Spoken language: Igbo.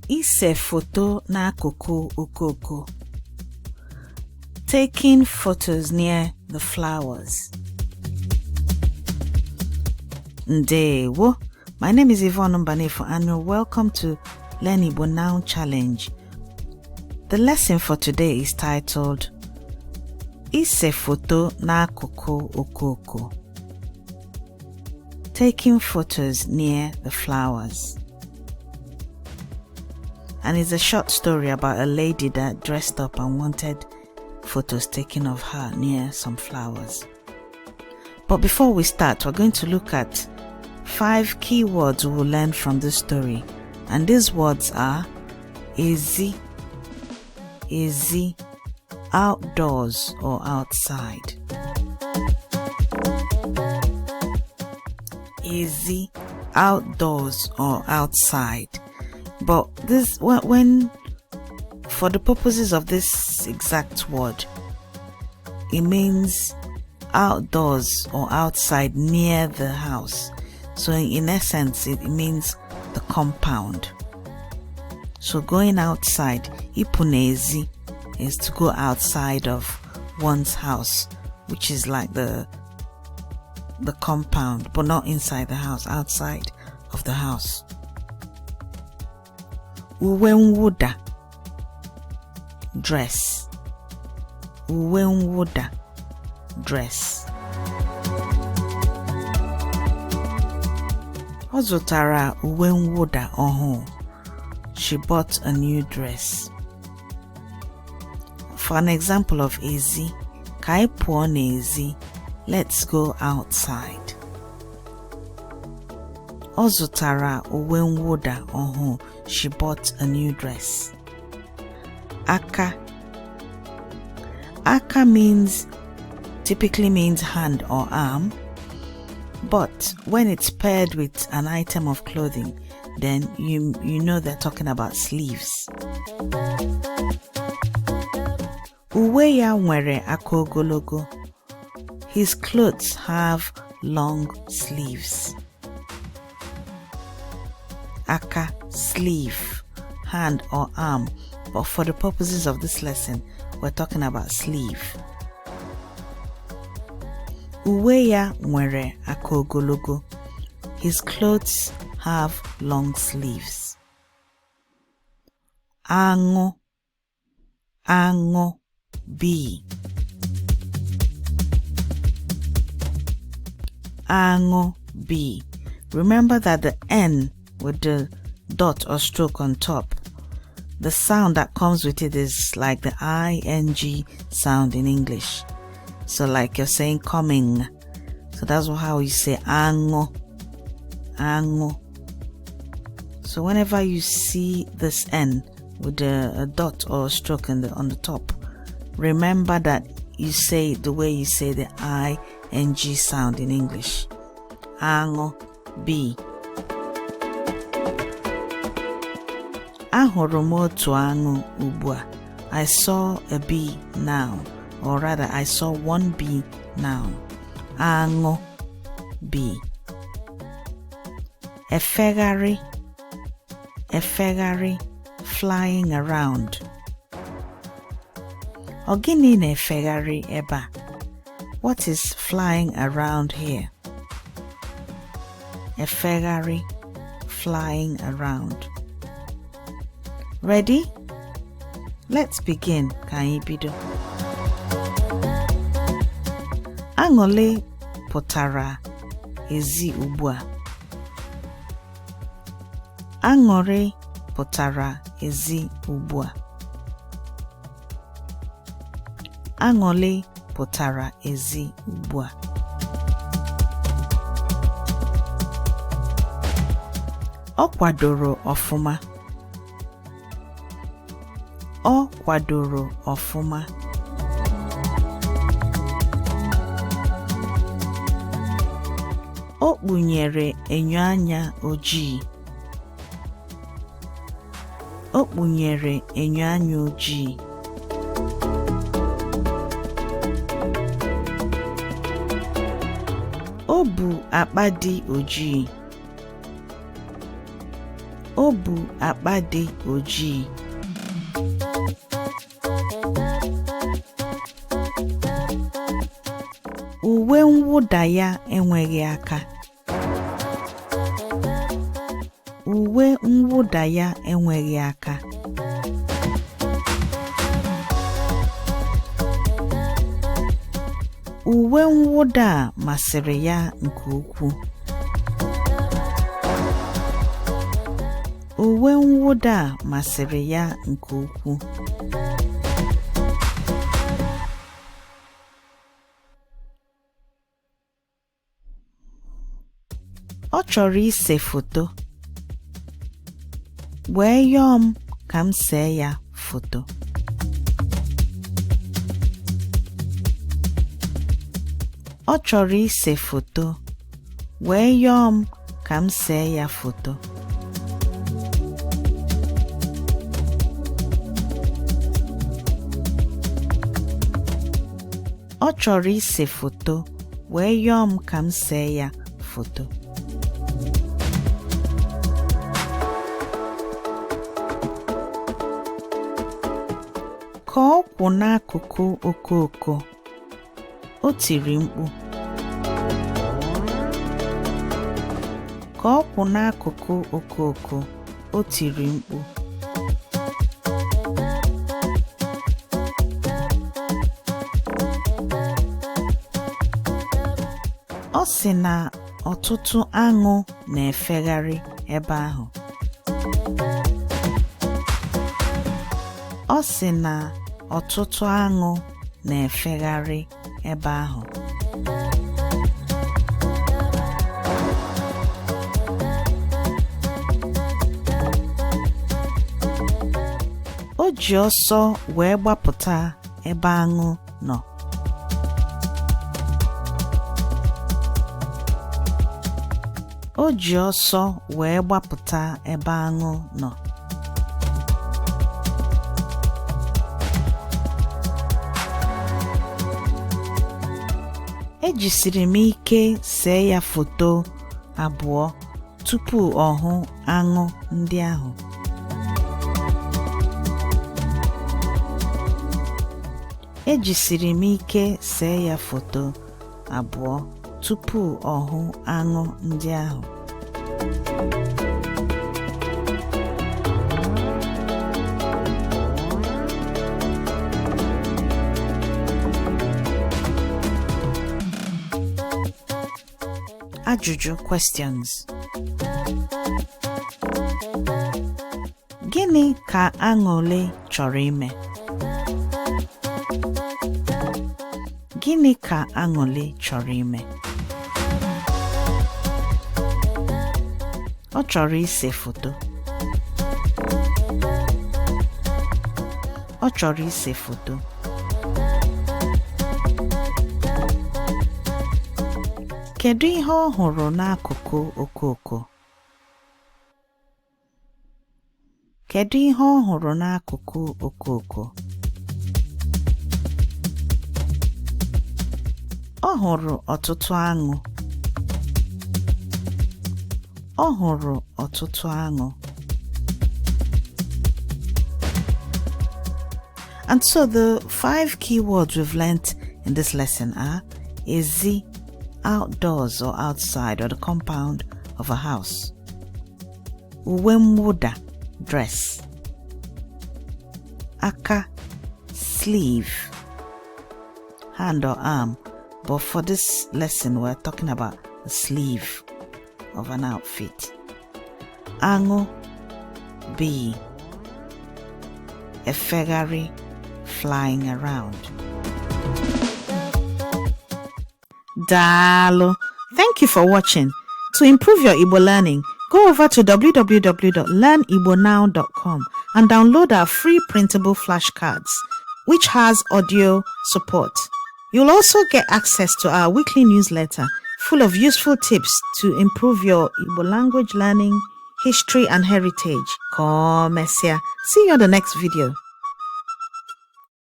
Ise foto n'akụkụ okooko. Taking photos near the flowers. Ndewo. My name is Yvonne Mbanefo and you're welcome to Learn Igbo Now Challenge. The lesson for today is titled Ise foto n'akụkụ okooko. Taking photos near the flowers. And it's a short story about a lady that dressed up and wanted photos taken of her near some flowers. But before we start, we're going to look at 5 key words we will learn from this story. And these words are ezi, ezi, outdoors or outside. Ezi, outdoors or outside. But this, when for the purposes of this exact word, it means outdoors or outside near the house. So in essence, it means the compound. So going outside, ịpụ n'ezi, is to go outside of one's house, which is like the compound, but not inside the house, outside of the house. Uwe mwụda, dress. Uwe mwụda, dress. Ọ zụtara uwe mwụda ọhụụ. She bought a new dress. For an example of ezi, ka anyị pụọ n'ezi, let's go outside. Ọ zụtara uwe mwụda ọhụụ. She bought a new dress. Aka. Aka typically means hand or arm, but when it's paired with an item of clothing, then you know they're talking about sleeves. Uwe ya nwere aka ogologo. His clothes have long sleeves. Aka, sleeve, hand or arm, but for the purposes of this lesson, we're talking about sleeve. Uwe ya nwere aka ogologo. His clothes have long sleeves. Aṅụ, aṅụ, bee. Aṅụ, bee. Remember that the N with the dot or stroke on top, the sound that comes with it is like the ing sound in English. So like you're saying coming. So that's how you say aṅụ, aṅụ. So whenever you see this N with a dot or stroke on the top, remember that you say the way you say the ing sound in English. Aṅụ, bee. Ahụrụ m otu aṅụ ugbu a. I saw a bee now, or rather I saw one bee now. Aṅụ, bee. Efegharị, efegharị, flying around. Ọ gịnị na-efegharị ebe a? What is flying around here? Efegharị, flying around. Ready? Let's begin. Ka anyị bido. Aṅụlị pụtara ezi ugbu a. Aṅụrị pụtara ezi ugbu a. Aṅụlị pụtara ezi ugbu a. Ọ kwadoro ọfụma. Ọ kwadoro ọfụma. O kpunyere enyo anya ojii. O kpunyere enyo anya ojii. O bu akpa dị ojii. O bu akpa dị ojii. Uwe mwụda ya enweghị aka. Uwe mwụda ya enweghị aka. Uwe mwụda a masịrị ya nke ukwuu. Uwe mwụda a masịrị ya nke ukwuu. Ọ chọrọ ise foto, wee yọọ m ka m see ya foto. Ọ chọrọ ise foto, wee yọọ m ka m see ya foto. Ọ chọrọ ise foto, wee yọọ m ka m see ya foto. Ka ọ kwụ n'akụkụ okooko, o tiri mkpu. Ka ọ kwụ n'akụkụ okooko, o tiri mkpu. Ọ sị na ọtụtụ aṅụ na-efegharị ebe ahụ. Ọ sị na ọtụtụ aṅụ na-efegharị ebe ahụ. O ji ọsọ wee gbapụta ebe aṅụ nọ. O ji ọsọ wee gbapụta ebe aṅụ nọ. Ejisiri m ike see ya foto abụọ tupu ọ hụ aṅụ ndị ahụ. Ejisiri m ike see ya foto abụọ tupu ọ hụ aṅụ ndị ahụ. Ajụjụ, questions. Gịnị ka Aṅụlị chọrọ ime? Gịnị ka Aṅụlị chọrọ ime? Ọ chọrọ ise foto. Ọ chọrọ ise foto. Kedu ihe ọ hụrụ n'akụkụ okooko? Kedu ihe ọ hụrụ n'akụkụ okooko? Ọ hụrụ ọtụtụ aṅụ. Ọ hụrụ ọtụtụ aṅụ. And so the 5 key words we've learnt in this lesson are ezi, outdoors or outside or the compound of a house. Uwe mwụda, dress. Aka, sleeve, hand or arm, but for this lesson we're talking about the sleeve of an outfit. Aṅụ, bee. Efegharị, flying around. Daalụ. Thank you for watching. To improve your Igbo learning, go over to www.learnigbonow.com and download our free printable flashcards, which has audio support. You'll also get access to our weekly newsletter full of useful tips to improve your Igbo language learning, history, and heritage. Come, see you on the next video.